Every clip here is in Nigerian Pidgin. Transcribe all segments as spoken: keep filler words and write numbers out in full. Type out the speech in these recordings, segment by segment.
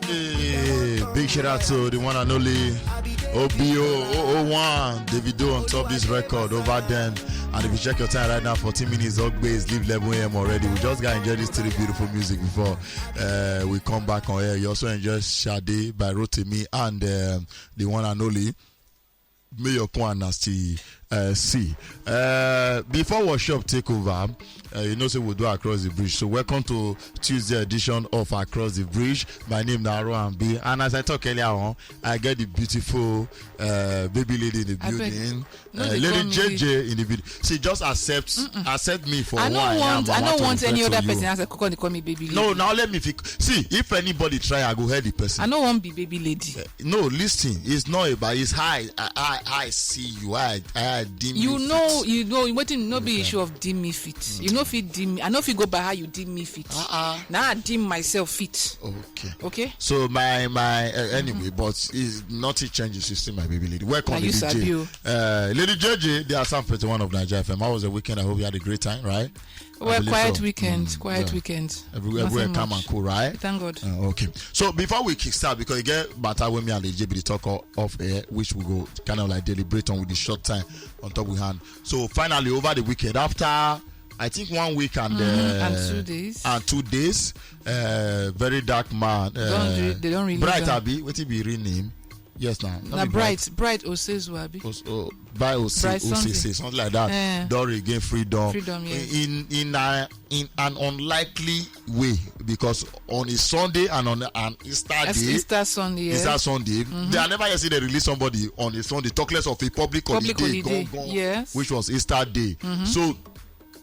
Hey, big shout out to the one and only O B O O O one, Davido on top this record over then. And if you check your time right now, fourteen minutes, Ogbaze, leave eleven a m already. We just got enjoy these three beautiful music before uh, we come back on air. You also enjoy Shade by Rotimi and um, the one and only Mayor Kwan Nasty uh, C. Uh, before workshop take over, uh, you know say we do Across the Bridge. So welcome to Tuesday edition of Across the Bridge. My name is Naro B, and as I talk earlier on, I get the beautiful uh, baby lady in the building. Uh, lady J J in the building. See, just accept accept me for who I am. I don't want any other person as a cook and call me baby lady. No, now let me fix. See, if anybody try, I go hear the person. I don't want be baby lady. Uh, no, listen, it's not about, it's high. I, I, I see you. I, I deem you know, fit. You know, wetin no be issue of deem me fit. You know fit deem me. I know fit go by how you deem me fit. Uh-uh. Now I deem myself fit. Okay. Okay. So my my uh, anyway, but is nothing changes. You still my baby lady. Welcome, Lady J J. Uh, Lady J J, they are Sam thirty-one of Nigeria F M. How was the weekend? I hope you had a great time, right? Well, quiet weekend, quiet weekend. Everywhere, everywhere calm and cool, right? Thank God. Uh, okay. So before we kickstart, because again, matter when me and Lady J B the talk off air, which we go kind of like deliberate on with the short time on top we hand. So finally, over the weekend, after I think one week and mm-hmm. uh, and two days, and two days, uh, very dark man. Uh, don't re- they don't really bright Abi. What be real name? Yes, now na bright bright osezu abi. Os- oh, by ose Bright ose something. Say something like that. Eh. Don regain freedom. Freedom, yes. In in a, in an unlikely way, because on a Sunday and on an Easter As day, Easter Sunday, yes. Easter Sunday, they I never hear say they release somebody on a Sunday, talk less of a public Public holiday, holiday, gone, gone, yes. Which was Easter Day. So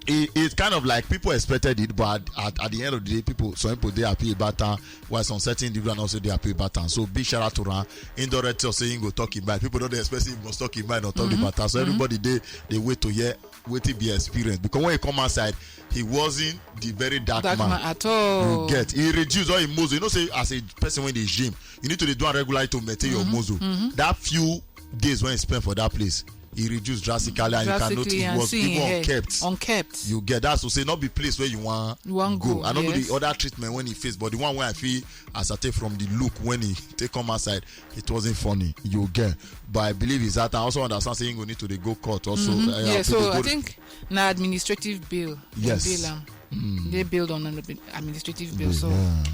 it, it's kind of like people expected it, but at, at the end of the day, people, some people they happy about town, while some certain individuals also they happy about town. So big shout out to Ran. Indirectly saying go talk in mind. People don't expect him must talk in mind or talk about town. So everybody they they wait to hear wait to be experienced, because when he come outside, he wasn't the very dark Dark man. Man at all. You get he reduced all his muscle. You know, say as a person when they gym, you need to dey do am regularly to maintain your muscle. That few days when you spend for that place, e reduce drastically, and you can notice Drastically it and was see even him hair unkept. Unkept. You get that, so say not be place where you want You wan go. Go, I don't know yes. The other treatment when he face, but the one where I feel as I take from the look when he take come outside, it wasn't funny. You get, but I believe is that I also understand saying you need to dey go court also. Mm-hmm. Uh, Yeah, people so go I think na administrative bail. Dem Yes. Bail am. They bailed on an administrative bail. So, yeah.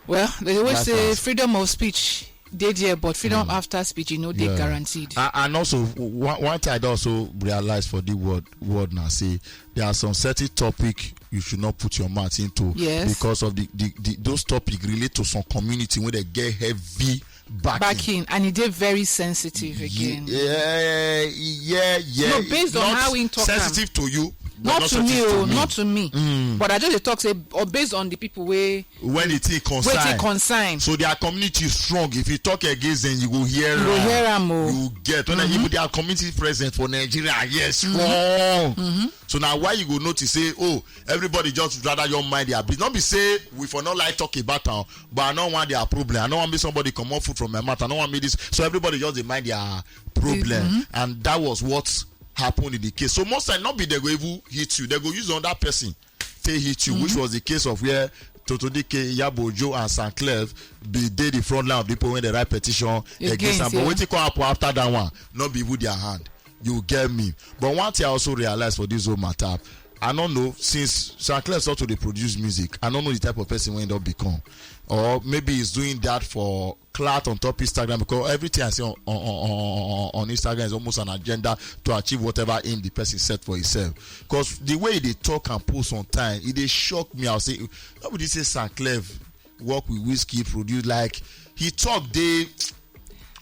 Well, they always That's say nice. Freedom of speech dey there, but freedom after speech, you know, they Yeah. Guaranteed. A- and also, w- one, one thing I also realize for the world, world now, say there are some certain topic you should not put your mouth into Yes. Because of the, the, the those topic relate to some community where they get heavy backing. Backing, and e dey very sensitive again. Yeah, yeah, yeah. No, based on Not how him talk am. Sensitive to you, but Not not to me, sensitive to oh, me. Not to me. But I just dey talk say, or based on the people wey When it is concern. Wetin concern. So their community is strong. If you talk against them, you go hear You go am. Hear am, oh. You get when even their community present for Nigeria, yes, strong. So now why you go notice say, oh, everybody just rather your mind their business. Not be say we for not like talk about town, but I don't want their problem. I don't want me somebody come up food from my mouth. I don't want me this. So everybody just dey mind their problem, and that was what happened in the case. So most time, not be they go even hit you. They go use another person, they hit you, which was the case of where Toto Dike, Yabo Joe, and Saint Cleve be dey the front line of the people when they write petition against Against, them. But yeah. Wetin come happen after that one? Not be with their hand. You get me? But one thing I also realize for this whole matter, I don't know, since Saint Cleve start to dey produce music, I don't know the type of person wey he don become. Or maybe he's doing that for clout on top Instagram, because everything I see on, on, on, on, on Instagram is almost an agenda to achieve whatever aim the person set for himself. Because the way they talk and post on time, it dey shock me. I'll say, how would you say Saint Cleve work with Wizkid, produce like he talk they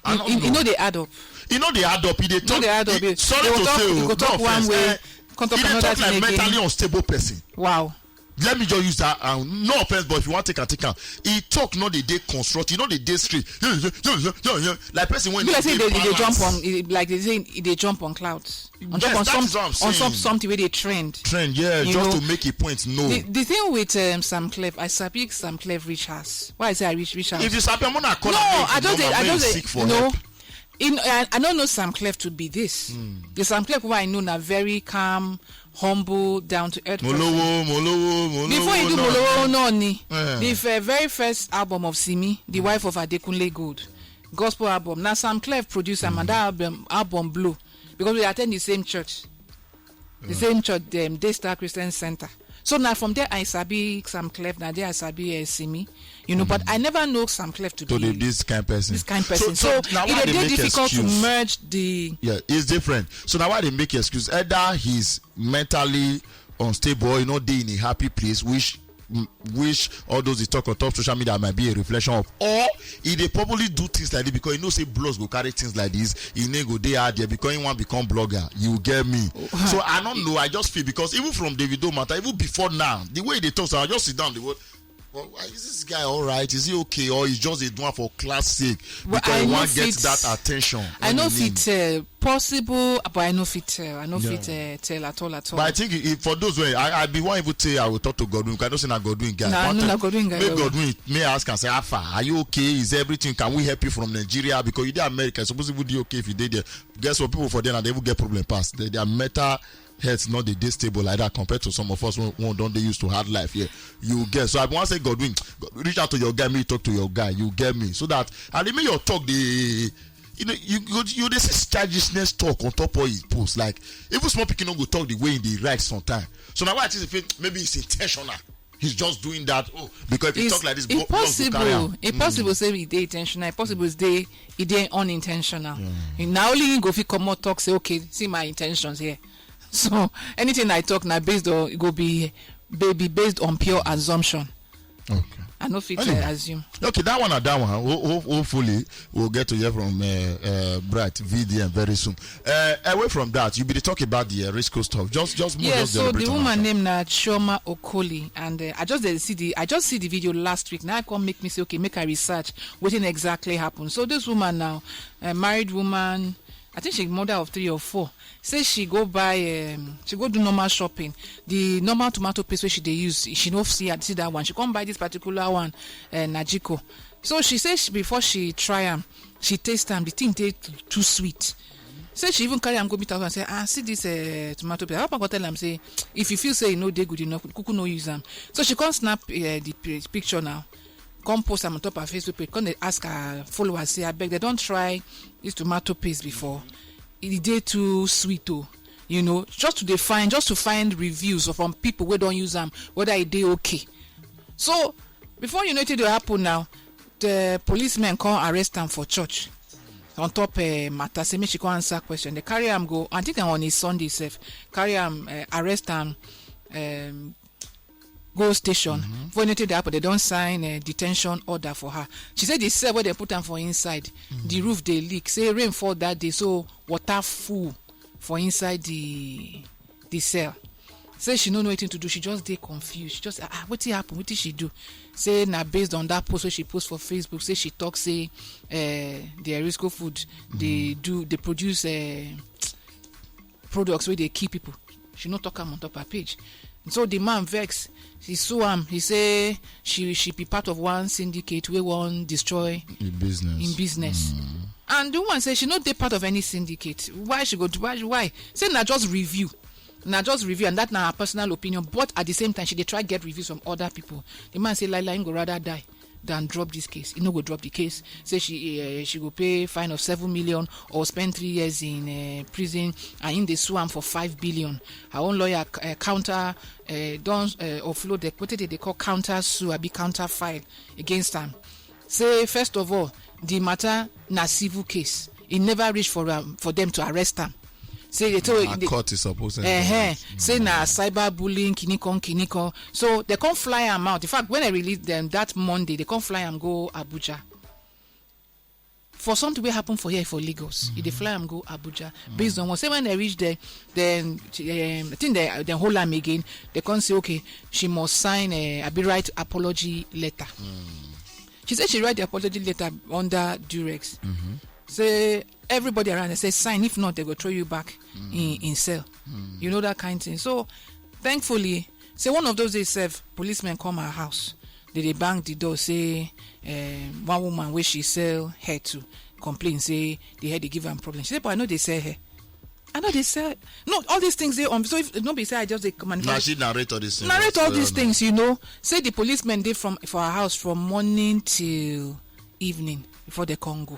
I E don't e- e know. No dey add up. E no dey add up. E dey E no talk. Dey add up. E- E sorry go to talk, say, e go oh, talk no one offense. Way, Eh, come talk e dey another talk thing like again. Mentally unstable person. Wow. Let me just use that. Um, no offense, but if you want take and take am, he talk no dey dey construct. E no dey dey straight. Like person when Be like say dey dey dey jump balance. On, e- like they say e dey jump on clouds. On Yes, top of that some, is what I'm on top saying. Something where they trend. Trend, yeah, You just know, to make a point. No. The, the thing with um, Sam Clef, I sabi Sam Clef reach house. Why I say I reach reach house? If you sabi, I'm gonna call No, her name, I don't. Number I when don't you say seek for no. Help. In, I, I don't know Sam Clef to be this. Mm. The Sam Clef who I know now very calm, humble, down to earth person. Molowo, Molowo, Molowo. Before you do no. Molowo no ni, Eh. the f- very first album of Simi, the wife of Adekunle Gold, gospel album, na Sam Clef produce am, and that album, album blow because we attend the same church, the same church, dem Daystar Christian Center. So now from there I sabi Sam Clef, now there I sabi uh, Simi, you know. But I never know Sam Clef to To be the, this kind person. This kind person. So, now why it they dey make difficult to excuse? Merge the Yeah, it's different. So now why they make excuse? Either he's mentally unstable, or you know, they in a happy place, which mm, which all those they talk on top social media might be a reflection of, or he they probably do things like this because you know say blogs go carry things like this. He no go dey out there because he want become blogger. You get me? So I don't know. I just feel because even from Davido matter, even before now, the way they talk, so I just sit down. The word, well, why is this guy all right? Is he okay, or he's just a doing for class sake? Well, Because I he no want get fit- that attention. I when no he fit need. Tell possible, but I no fit tell. I no Yeah. fit uh, tell at all at all. But I think if, for those way, I, I be one even say I will talk to Godwin. I don't say na Godwin guy. Nah, But, no, uh, na Godwin guy, Make well. Godwin may ask and say, "Alpha, are you okay? Is everything? Can we help you from Nigeria? Because you dey America, it's supposed to be okay if you dey there." Guess what? People for there now they even get problem pass. They, their mental health not dey dey stable like that compared to some of us who, who don't they used to hard life here. You get so I want say Godwin, reach out to your guy, me talk to your guy. You get me? So that and even your talk the you know, you go you dey see childishness talk on top of his post. Like even small people no go talk the way they write sometimes. So now why I think maybe it's intentional. He's just doing that. Oh, because if you It's, talk like this, it's blogs go carry possible. Am. It's possible say e dey intentional. It's possible say e dey unintentional. Na only him go fit comot talk say, "Okay, see my intentions here." So anything I talk now based on it go be baby based on pure assumption. Okay. I no fit Anyway. uh, assume. Okay, that one and that one. Ho- ho- hopefully, we'll get to hear from uh, uh, Bright V D M very soon. Uh, away from that, you be the talk about the uh, Risco stuff. Just, just, move, Yeah, just so the deliberate on woman that. Name na Chioma Okoli, and uh, I just dey see the I just see the video last week. Now I come make me say, "Okay, make I research wetin exactly happened." So this woman now, a married woman, I think she mother of three or four, say she go buy um, she go do normal shopping. The normal tomato paste wey she dey use, she no see see that one. She come buy this particular one, uh, Najiko. So she say she, before she try am, she taste am. The thing dey too, too sweet. Say she even carry am go meet her husband and say, "Ah, see this uh, tomato paste." Her husband go tell am say, "If you feel say e no dey good, you no kuku no use am." So she come snap uh, the pi- picture now, come post am on top her Facebook page. Come dey ask her followers say, "Abeg, they don try this tomato paste before. E dey too sweet o." You know, just to dey find, just to find reviews from people wey don use am, whether e dey okay. So before you know it, e dey happen now. The policemen come arrest am for church on top uh, matter. Say make she come answer question. They carry am go. I think on a Sunday sef. Carry am, uh, arrest am. Um, go station. Before anything dey happen, they don sign a detention order for her. She said the cell where they put am for inside, the roof dey leak. Say rain fall that day, so water full for inside the the cell. Say she no know anything to do. She just dey confused. She just, "Ah, ah, wetin happen? Wetin she do?" Say na based on that post wey she post for Facebook. Say she talk say uh, the Erisco food they do they produce uh, products wey dey kill people. She no talk am on top her page. So the man vex. He sue am. He say she she be part of one syndicate wey wan destroy In business. in business. And the woman say she no dey part of any syndicate. Why she go do why why? Say na just review. Na just review, and that na her personal opinion. But at the same time, she dey try get reviews from other people. The man say, "Laila, him go rather die than drop this case. He no go drop the case." Say she uh, she go pay fine of seven million or spend three years in uh, prison, and him dey sue am for five billion. Her own lawyer uh, counter uh, don uh, offload the wetin they dey call counter sue abi counter file against am. Say first of all, the matter na civil case. E never reach for am for them to arrest am. Say they told Her they, court is supposed to. uh-huh. Say na cyber bullying, kinikon kinikon. So they come fly am out. In fact, when I release them that Monday, they come fly am go Abuja. For something wey happen for here for Lagos, e dey fly am go Abuja. Based on what say when they reach there, then um, I think they they hold am again. They come say, "Okay, she must sign a abi write apology letter." She said she write the apology letter under Durex. Say everybody around and say, "Sign, if not, they go throw you back in in cell." You know that kind thing. So thankfully, say one of those days, sef, policemen come her house. They dey bang the door. Say um, one woman wey she sell hair to complain say the hair dey give am problem. She say, "But I no dey sell hair." I know they sell. No, all these things they on. So if no be say I just they come and Now she narrate all these things. narrate all these Uh, things, you know. Say the policemen dey from for her house from morning till evening before they come go.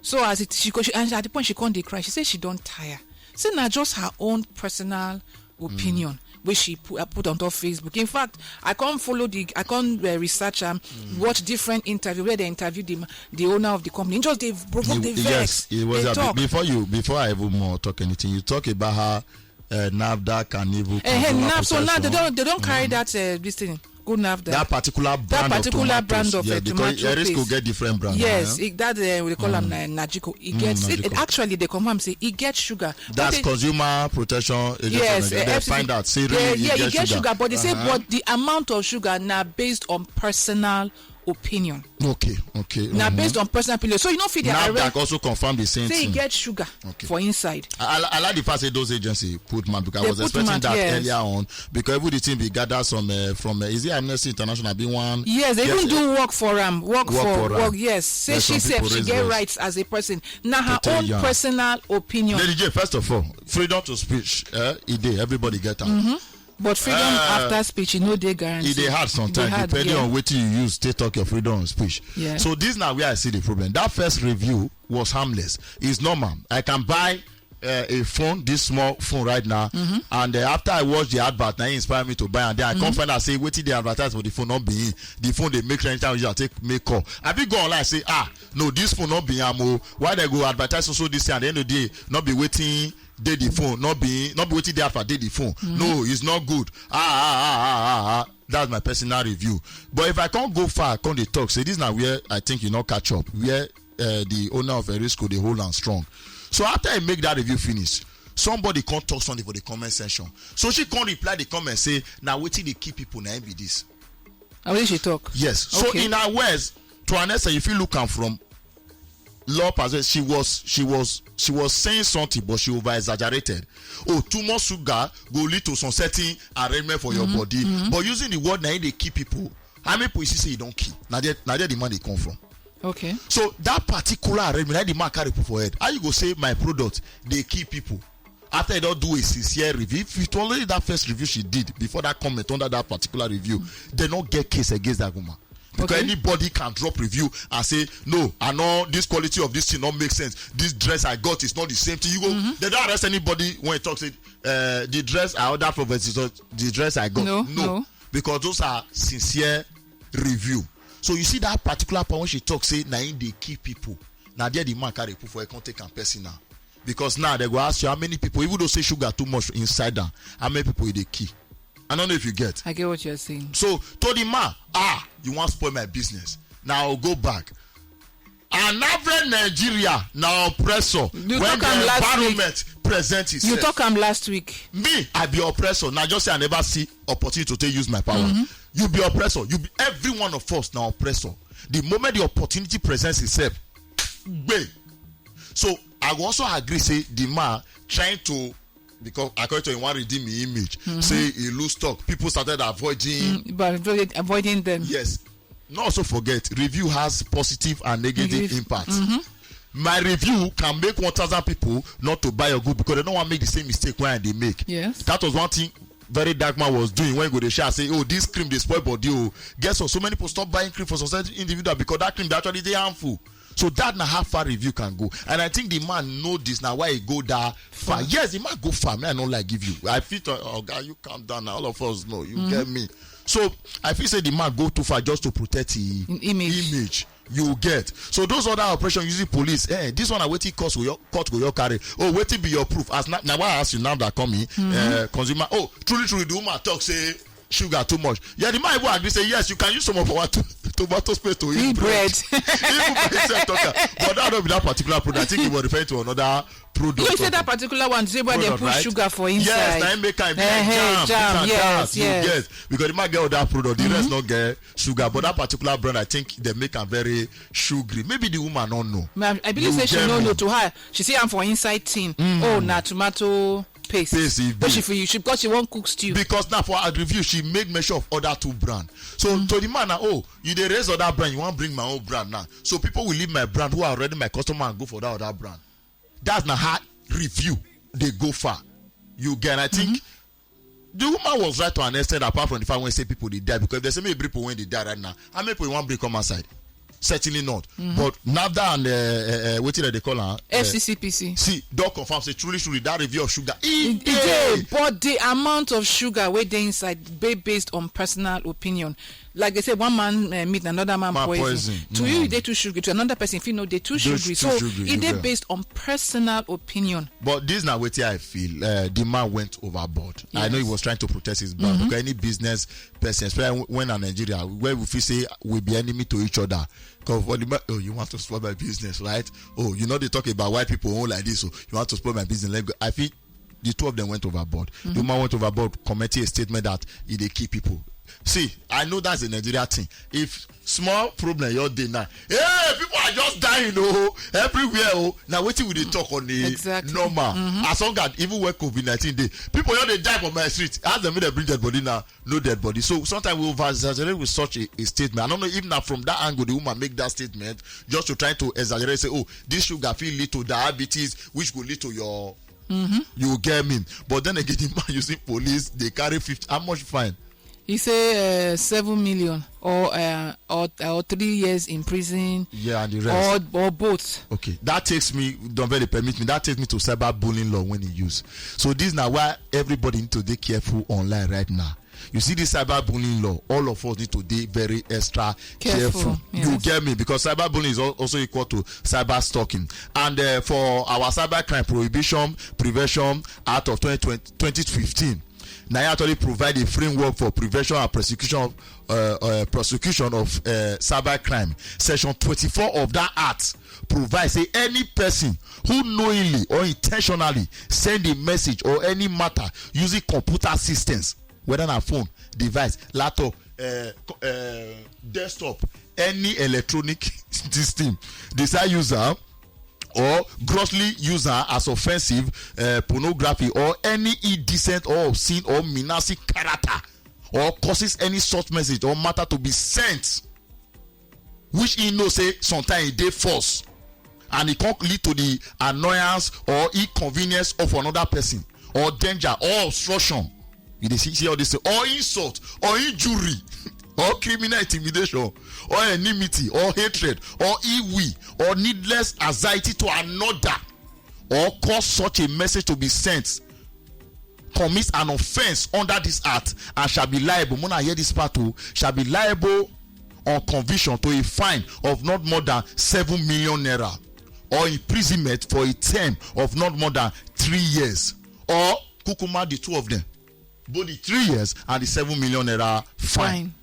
So as it she, go- she and at the point she come dey cry. She say she don tire. Say na just her own personal opinion wey she put, uh, put on top Facebook. In fact, I come follow the I come uh, research am, watch different interview where they interview the ma- the owner of the company. He just dey provoke, dey He- vex, yes, it was dey a, talk. Before you, before I even more talk anything, you talk about how uh, NAFDAC and even Eh, hey, consumer now so now they protection, don't they don't carry that uh, this thing. Go NAFDAC. that particular brand particular of tomatoes, brand of, yeah, uh, because tomato Erisco paste. Get different brand. Yes, uh-huh. It, that uh, we dey call am na Najiko. It Mm, gets it, it Najiko. Actually they confirm say it gets sugar. But That's they- Consumer Protection Agency Yes, of Nigeria. uh, They F C C. Find out say Yeah, really yeah, it it gets gets sugar. sugar, but they say Uh-huh. but the amount of sugar na based on personal opinion. Okay, okay. Na mhm. Based on personal opinion. So you know fit dey NAFDAC arrange also confirm the same say e thing. Get sugar Okay. For inside. I, I, I like the fact say those agencies put mouth because I They was put expecting mouth, that yes. Earlier on because even the thing be gather some uh, from uh, is it Amnesty International be one. Yes, they Yes, even uh, do work for am. Work, Work for, for am. Work. Yes, say Yes, she some said people she raise get voice. Rights as a person. Now her To tell own you. Personal opinion. Lady J, first of all, freedom to speech, eh, e dey, everybody get am. But freedom Uh, after speech, you know they guarantee. E dey hard sometimes Dey hard, depending yeah. On wetin you use take talk your freedom of speech. Yeah. So this na where I see the problem. That first review was harmless. It's normal. I can buy uh, a phone, this small phone right now, Mm-hmm. and uh, after I watch the advert, na e inspire me to buy, and then I come find out say wetin dey advertise for the phone no be him. The phone dey make anytime you take make call. I fit go online say ah no this phone no be am o. Why they go advertise so so this thing at the end of the day no be wetin dey the phone, no be no be wetin dey advert dey the phone. Mm-hmm. No, it's not good. Ah ah ah ah ah ah. That's my personal review. But if I can't go far, I can't dey talk. Say this na where I think you no catch up. Where uh, the owner of Erisco dey hold am strong. So after I make that review finish, somebody can't talk something for the comment section. So she can't reply the comment say na wetin dey kill people na im be this. I wish you talk. Yes. So Okay. In her words, to an extent, if you look am from law perspective, she was she was she was saying something, but she over exaggerated. Oh, too much sugar go lead to some certain arrangement for your body. But using the word na im dey kill people, how many people you see say e don kill? Na there na there the man dey come from. Okay. So that particular arrangement, na the man carry put for head. How you go say my product dey kill people? After you don do a sincere review, if it only that first review she did before that comment under that particular review, they no get case against that woman. Because Okay. Anybody can drop review and say no, I know this quality of this thing not make sense. This dress I got is not the same thing. You go, they don't arrest anybody when you talk say uh, the dress I ordered from versus the dress I got. No, no. Because those are sincere review. So you see that particular part when she talk say na im dey kill people. Na there the man carry put for head come take am personal. Because now they go ask you how many people, even though say sugar too much inside am, how many people e dey kill? I don't know if you get. I get what you're saying. So to the man, ah, you wan spoil my business. Now I'll go back. An average Nigeria na oppressor You when talk am the last week. Environment present You itself. Talk am last week. Me, I be oppressor. Na just say I never see opportunity to take use my power. You be oppressor. You be every one of us na oppressor. The moment the opportunity presents itself, gbe. So I go also agree say the man trying to because according to him wan redeem him image say he lose stock, people started avoiding. But avoid- avoiding them. Yes. No also forget review has positive and negative Negative. Impact. My review can make one thousand people not to buy your good because they don't want make the same mistake when they make. Yes. That was one thing very dark man was doing when go dey share say oh this cream dey spoil body oh. Guess what, so many people stop buying cream for some certain individual because that cream dey actually dey harmful. So that na how far review can go, and I think the man know this na why he go that far. Yes, the man go far. Me I no like give you I fit uh, oga you calm down na all of us know you get me. So I feel say the man go too far just to protect him Im image. Image you get. So those other operation using police eh this one na wetin cause go your court go your carry oh wetin be your proof as na na why I ask you now that come in eh consumer oh truly truly the woman talk say sugar too much yeah the man even agree say yes you can use some of our to tomato paste to eat Eat bread bread. Even bread sef talk am but that no be that particular product I think he was referring to another product You or say that something. Particular one say where they Product, put right? Sugar for Yes, inside. na im make am Eh, eh, jam, jam, this and yes, that, you yes. Get because the man get other product, the rest no get sugar, but that particular brand, I think they make am very sugary. Maybe the woman no know. Ma- I believe You say she get no me. Know to her. She say I'm for inside tin. Oh, na tomato paste. Paste e But be. she feel you she because she won't cook stew. Because now for her review, she make mention of other two brand. So to the man now, oh, you dey raise other brand, you wan bring my own brand now. So people will leave my brand who are already my customer and go for that other brand. That's na her review. dey go far. You get, I think the woman was right to an extent, apart from the fact when say people dey die, because if they say make people when they die right now, how many people you want bring come outside? Certainly not. But NAFDA and uh, uh, uh, wetin dem dey call am? Uh, F C C P C. See, don confirm say truly, truly that review of sugar e E dey, but the amount of sugar wey dey inside dey based on personal opinion. Like they say, one man uh, meat, another man, Man poison. poison. To you, e dey too sugary. To another person, if you know, dey too Dey sugary. too So sugary, e dey yeah. Based on personal opinion. But this na wetin I feel. Uh, the man went overboard. I know he Yes. Was trying to protect his brand, because any business person, especially when na Nigeria, where we feel say we be enemy to each other. Because for the man, oh, you want to spoil my business, right? Oh, you know they talk about white people own like this, so you want to spoil my business. Let me go. I feel the two of them went overboard. The woman went overboard, commenting a statement that e dey kill people. See, I know that's a Nigeria thing. If small problem your day now, hey, people are just dying, oh, everywhere, oh. Now wetin we dey talk on the Exactly. Normal. As long as even when COVID nineteen dey, people just dey die for my street. Ask them if they bring dead body now, no dead body. So sometimes we over exaggerate with such a, a statement. I don't know if na from that angle the woman make that statement, just to try to exaggerate, say, oh, this sugar fit lead to diabetes, which go lead to your you get me. But then again, the man using police, they carry fifty. How much fine? He say uh, seven million or uh, or or three years in prison. Yeah, and the rest. Or or both. Okay, that takes me, don't very permit me, that takes me to cyberbullying law when he use. So this now why everybody need to be careful online right now. You see this cyberbullying law, all of us need to be very extra careful. Careful, You yes. Get me? Because cyberbullying is al- also equal to cyber stalking. And uh, for our Cybercrime Prohibition Prevention Act of twenty twenty, twenty fifteen, now it actually provide a framework for prevention and prosecution of uh, uh, prosecution of uh, cybercrime. Section twenty-four of that act provides say any person who knowingly or intentionally send a message or any matter using computer systems, whether na phone, device, laptop, uh, co- uh, desktop, any electronic system, decide use am or grossly use am as offensive uh, pornography or any indecent or obscene or menacing character, or causes any such message or matter to be sent, which he know say sometimes e dey false, and e come lead to the annoyance or inconvenience of another person, or danger or obstruction. You dey see, see all this thing, or insult or injury or criminal intimidation or enmity or hatred or ill will or needless anxiety to another, or cause such a message to be sent, commits an offence under this act and shall be liable, mona hear this part o, shall be liable on conviction to a fine of not more than seven million naira or imprisonment for a term of not more than three years, or kukuma the two of them, both the three years and the seven million naira fine. Fine.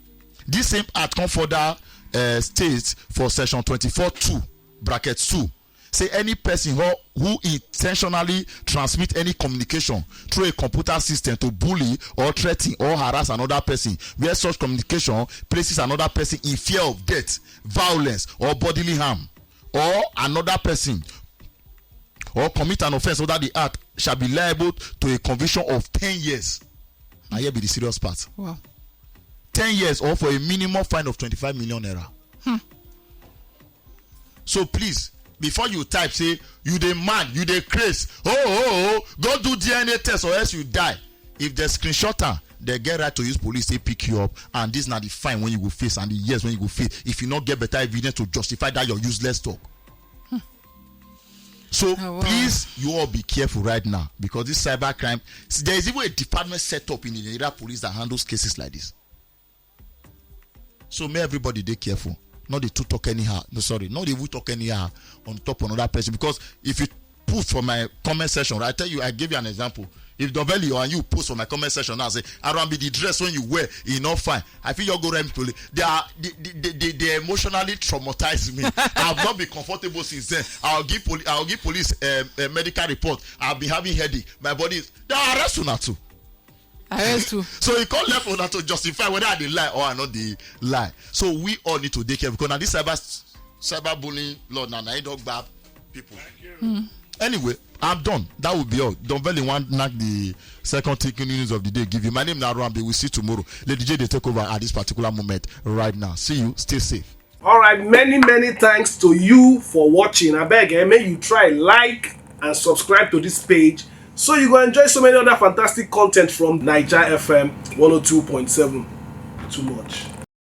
This same act come further uh, state for section twenty-four two, bracket two, say any person who, who intentionally transmit any communication through a computer system to bully or threaten or harass another person, where such communication places another person in fear of death, violence, or bodily harm, or another person, or commit an offence under the act, shall be liable to a conviction of ten years. And here be the serious part. Wow. Ten years or for a minimum fine of twenty-five million naira. So please, before you type, say you dey mad, you dey craze, oh, oh, oh, go do D N A test or else you die. If they screenshot am, they get right to use police to pick you up, and this na the fine when you go face and the years when you go face if you not get better evidence to justify that your useless talk. So Oh, wow. Please, you all be careful right now, because this cyber crime, see, there is even a department set up in the Nigeria police that handles cases like this. So may everybody dey careful. Not the two talk anyhow. No, sorry, not the who talk anyhow on top of another person. Because if you put for my comment section, right, I tell you, I give you an example. If Dovelli or you post for my comment section now, say, "Arambi, the dress when you wear, e not fine." I feel you go rent police. They are they, they, they, they, they emotionally traumatized me. I've not been comfortable since then. I'll give police. I'll give police a, a medical report. I've been having headache. My body is. They arrest una too. Arrest you. So you can't left una to justify whether I dey lie or I not dey lie. So we all need to take care, because now this cyber cyber bullying law now, now it don't grab people. Anyway, I'm done. That will be all. Don't very one knock the second taking news of the day. Give you my name now, Rambi. We'll see tomorrow. Lady J, they take over at this particular moment right now. See you. Stay safe. All right, many many thanks to you for watching. I beg, eh, may you try like and subscribe to this page So you go enjoy so many other fantastic content from Naija F M one oh two point seven. Too much.